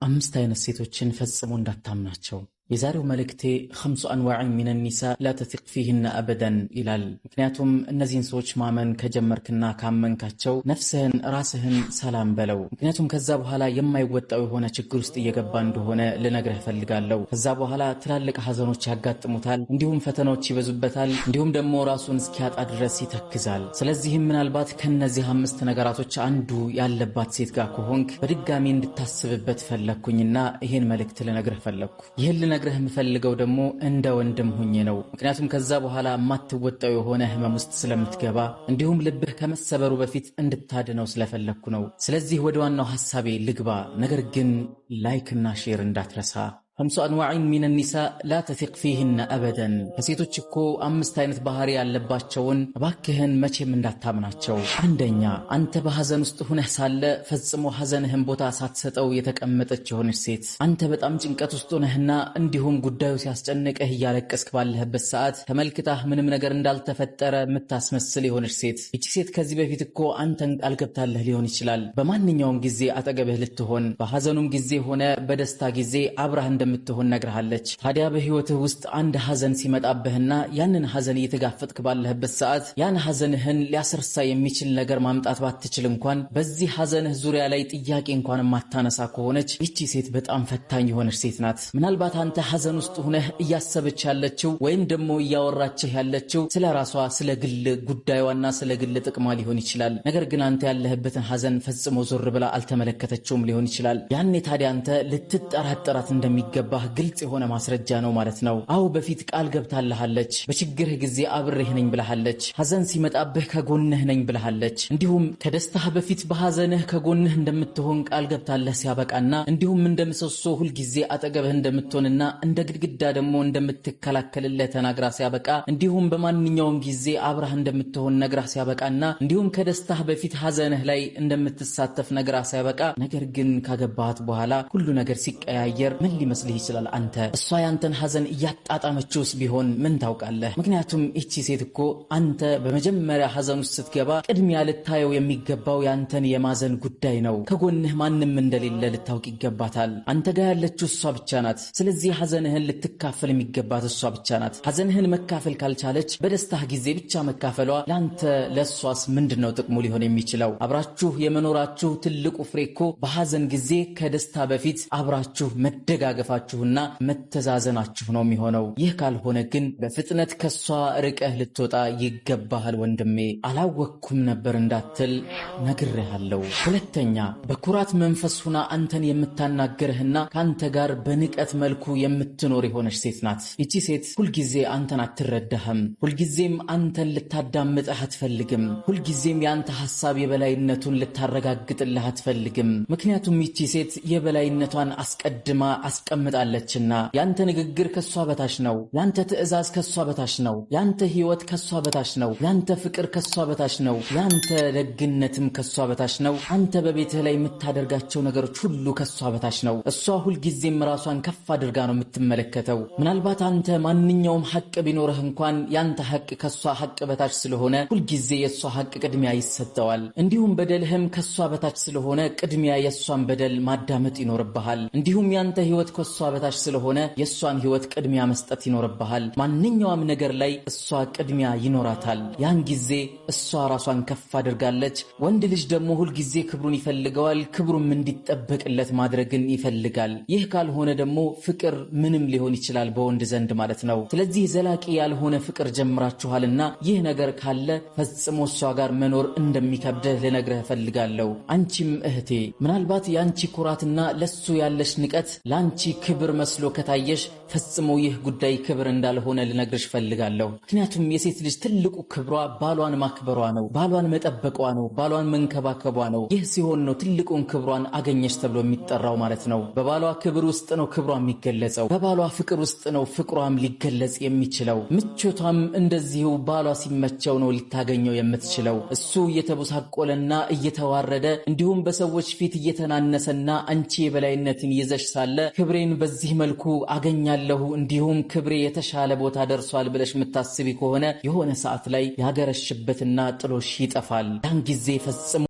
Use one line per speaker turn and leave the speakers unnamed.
አምስት አይነት ሴቶችን ፈጽሞ እንዳታምናቸው። የዛሬው መልእክቴ خمس أنواع من النساء لا تثق فيهن أبدا ይላል። ምክንያቱም እነዚህን ሰዎች ማመን ከጀመርክና ካመንካቸው ነፍስህን ራስህን ሰላም በለው። ምክንያቱም ከዛ በኋላ የማይወጣው የሆነ ችግር ውስጥ እየገባ እንደሆነ ልነግርህ እፈልጋለሁ። ከዛ በኋላ ትላልቅ ሐዘኖች ያጋጥሙታል፣ እንዲሁም ፈተናዎች ይበዙበታል፣ እንዲሁም ደግሞ ራሱን እስኪያጣ ድረስ ይተክዛል። ስለዚህም ምናልባት ከነዚህ አምስት ነገራቶች አንዱ ያለባት ሴት ጋር ከሆንክ በድጋሚ እንድታስብበት ፈለግኩኝና ይህን መልእክት ልነግርህ ፈለግኩ። ይህን ልነግርህ የምፈልገው ደግሞ እንደ ወንድም ሁኜ ነው። ምክንያቱም ከዛ በኋላ የማትወጣው የሆነ ህመም ውስጥ ስለምትገባ እንዲሁም ልብህ ከመሰበሩ በፊት እንድታድነው ስለፈለግኩ ነው። ስለዚህ ወደ ዋናው ሐሳቤ ልግባ። ነገር ግን like ና share እንዳትረሳ። خمس أنواع من النساء لا تثق فيهن أبدا። ከሴቶች እኮ አምስት አይነት ባህሪ ያለባቸውን እባክህን መቼም እንዳታምናቸው። አንደኛ፣ አንተ በሐዘን ውስጥ ሁነህ ሳለ ፈጽሞ ሐዘንህን ቦታ ሳትሰጠው የተቀመጠች የሆነች ሴት። አንተ በጣም ጭንቀት ውስጥ ሁነህና እንዲሁም ጉዳዩ ሲያስጨንቅህ እያለቀስክ ባለህበት ሰዓት ተመልክታህ ምንም ነገር እንዳልተፈጠረ የምታስመስል የሆነች ሴት። ይቺ ሴት ከዚህ በፊት እኮ አንተን ቃል ገብታለህ ሊሆን ይችላል። በማንኛውም ጊዜ አጠገብህ ልትሆን፣ በሐዘኑም ጊዜ ሆነ በደስታ ጊዜ አብራህ እንደምትሆን ነግርሃለች። ታዲያ በህይወትህ ውስጥ አንድ ሐዘን ሲመጣብህና ያንን ሐዘን እየተጋፈጥክ ባለህበት ሰዓት ያን ሐዘንህን ሊያስረሳ የሚችል ነገር ማምጣት ባትችል እንኳን በዚህ ሐዘንህ ዙሪያ ላይ ጥያቄ እንኳን የማታነሳ ከሆነች ይቺ ሴት በጣም ፈታኝ የሆነች ሴት ናት። ምናልባት አንተ ሐዘን ውስጥ ሁነህ እያሰበች ያለችው ወይም ደግሞ እያወራችህ ያለችው ስለ ራሷ፣ ስለ ግል ጉዳዩና ስለ ግል ጥቅሟ ሊሆን ይችላል። ነገር ግን አንተ ያለህበትን ሐዘን ፈጽሞ ዞር ብላ አልተመለከተችውም ሊሆን ይችላል። ያኔ ታዲያ አንተ ልትጠራጠራት እንደሚገባ ግልጽ የሆነ ማስረጃ ነው ማለት ነው። አዎ፣ በፊት ቃል ገብታልሃለች። በችግርህ ጊዜ አብሬህ ነኝ ብለሃለች። ሐዘን ሲመጣብህ ከጎንህ ነኝ ብለሃለች። እንዲሁም ከደስታህ በፊት በሐዘንህ ከጎንህ እንደምትሆን ቃል ገብታለህ ሲያበቃና እንዲሁም እንደ ምሰሶ ሁልጊዜ አጠገብህ እንደምትሆንና እንደ ግድግዳ ደግሞ እንደምትከላከልልህ ተናግራ ሲያበቃ፣ እንዲሁም በማንኛውም ጊዜ አብራህ እንደምትሆን ነግራህ ሲያበቃና እንዲሁም ከደስታህ በፊት ሐዘንህ ላይ እንደምትሳተፍ ነግራህ ሲያበቃ፣ ነገር ግን ካገባሃት በኋላ ሁሉ ነገር ሲቀያየር ምን ሊመስልህ ይችላል? አንተ እሷ ያንተን ሐዘን እያጣጣመችውስ ቢሆን ምን ታውቃለህ? ምክንያቱም ይቺ ሴት እኮ አንተ በመጀመሪያ ሐዘን ውስጥ ስትገባ ቅድሚያ ልታየው የሚገባው ያንተን የማዘን ጉዳይ ነው። ከጎንህ ማንም እንደሌለ ልታውቅ ይገባታል። አንተ ጋር ያለችው እሷ ብቻ ናት። ስለዚህ ሐዘንህን ልትካፈል የሚገባት እሷ ብቻ ናት። ሐዘንህን መካፈል ካልቻለች በደስታህ ጊዜ ብቻ መካፈሏ ለአንተ ለእሷስ ምንድን ነው ጥቅሙ ሊሆን የሚችለው? አብራችሁ የመኖራችሁ ትልቁ ፍሬ እኮ በሐዘን ጊዜ ከደስታ በፊት አብራችሁ መደጋገፋችሁና መተዛዘናችሁ ነው የሚሆነው። ይህ ካልሆነ ግን በፍጥነት ከሷ ርቀህ ልትወጣ ይገባሃል ወንድሜ። አላወቅኩም ነበር እንዳትል ነግሬሃለሁ። ሁለተኛ፣ በኩራት መንፈስ ሁና አንተን የምታናግርህና ከአንተ ጋር በንቀት መልኩ የምትኖር የሆነች ሴት ናት። ይቺ ሴት ሁልጊዜ አንተን አትረዳህም። ሁልጊዜም አንተን ልታዳምጥህ አትፈልግም። ሁልጊዜም የአንተ ሐሳብ የበላይነቱን ልታረጋግጥልህ አትፈልግም። ምክንያቱም ይቺ ሴት የበላይነቷን አስቀድማ አስቀምጣለችና። ያንተ ንግግር ከሷ በታች ነው። ያንተ ትዕዛዝ ከሷ በታች ነው። ያንተ ህይወት ከሷ በታች ነው። ያንተ ፍቅር ከሷ በታች ነው። ያንተ ደግነትም ከሷ በታች ነው። አንተ በቤትህ ላይ የምታደርጋቸው ነገሮች ሁሉ ከሷ በታች ነው። እሷ ሁልጊዜም ራሷን ከፍ አድርጋ ነው የምትመለከተው። ምናልባት አንተ ማንኛውም ሐቅ ቢኖርህ እንኳን ያንተ ሐቅ ከሷ ሐቅ በታች ስለሆነ ሁልጊዜ የእሷ ሐቅ ቅድሚያ ይሰጠዋል። እንዲሁም በደልህም ከሷ በታች ስለሆነ ቅድሚያ የእሷን በደል ማዳመጥ ይኖርብሃል። እንዲሁም ያንተ ህይወት ከሷ በታች ስለሆነ የእሷን ህይወት ቅድሚያ መስጠት ይኖርብሃል። ማንኛውም ነገር ላይ እሷ ቅድሚያ ይኖራታል። ያን ጊዜ እሷ ራሷን ከፍ አድርጋለች። ወንድ ልጅ ደግሞ ሁልጊዜ ክብሩን ይፈልገዋል። ክብሩም እንዲጠበቅለት ማድረግን ይፈልጋል። ይህ ካልሆነ ደግሞ ፍቅር ምንም ሊሆን ይችላል በወንድ ዘንድ ማለት ነው። ስለዚህ ዘላቂ ያልሆነ ፍቅር ጀምራችኋልና ይህ ነገር ካለ ፈጽሞ እሷ ጋር መኖር እንደሚከብድህ ልነግርህ እፈልጋለሁ። አንቺም እህቴ፣ ምናልባት የአንቺ ኩራትና ለሱ ያለሽ ንቀት ለአንቺ ክብር መስሎ ከታየሽ ፈጽሞ ይህ ጉዳይ ክብር እንዳልሆነ ልነግርሽ እፈልጋለሁ። ምክንያቱም የሴት ልጅ ትልቁ ክብሯ ባሏን ማክበሯ ነው፣ ባሏን መጠበቋ ነው፣ ባሏን መንከባከቧ ነው። ይህ ሲሆን ነው ትልቁን ክብሯን አገኘች ተብሎ የሚጠራው ማለት ነው። በባሏ ክብር ውስጥ ነው ክብሯ የሚገለጸው። በባሏ ፍቅር ውስጥ ነው ፍቅሯም ሊገለጽ የሚችለው። ምቾቷም እንደዚሁ ባሏ ሲመቸው ነው ልታገኘው የምትችለው። እሱ እየተቦሳቆለና እየተዋረደ እንዲሁም በሰዎች ፊት እየተናነሰና አንቺ የበላይነትን ይዘሽ ሳለ ክብሬን በዚህ መልኩ አገኛለሁ እንዲሁም ክብሬ የተሻለ ቦታ ደርሷል ብለሽ የምታስቢ ከሆነ የሆነ ሰዓት ላይ ያገረሽበትና ጥሎሽ ይጠፋል። ያን ጊዜ ፈጽሞ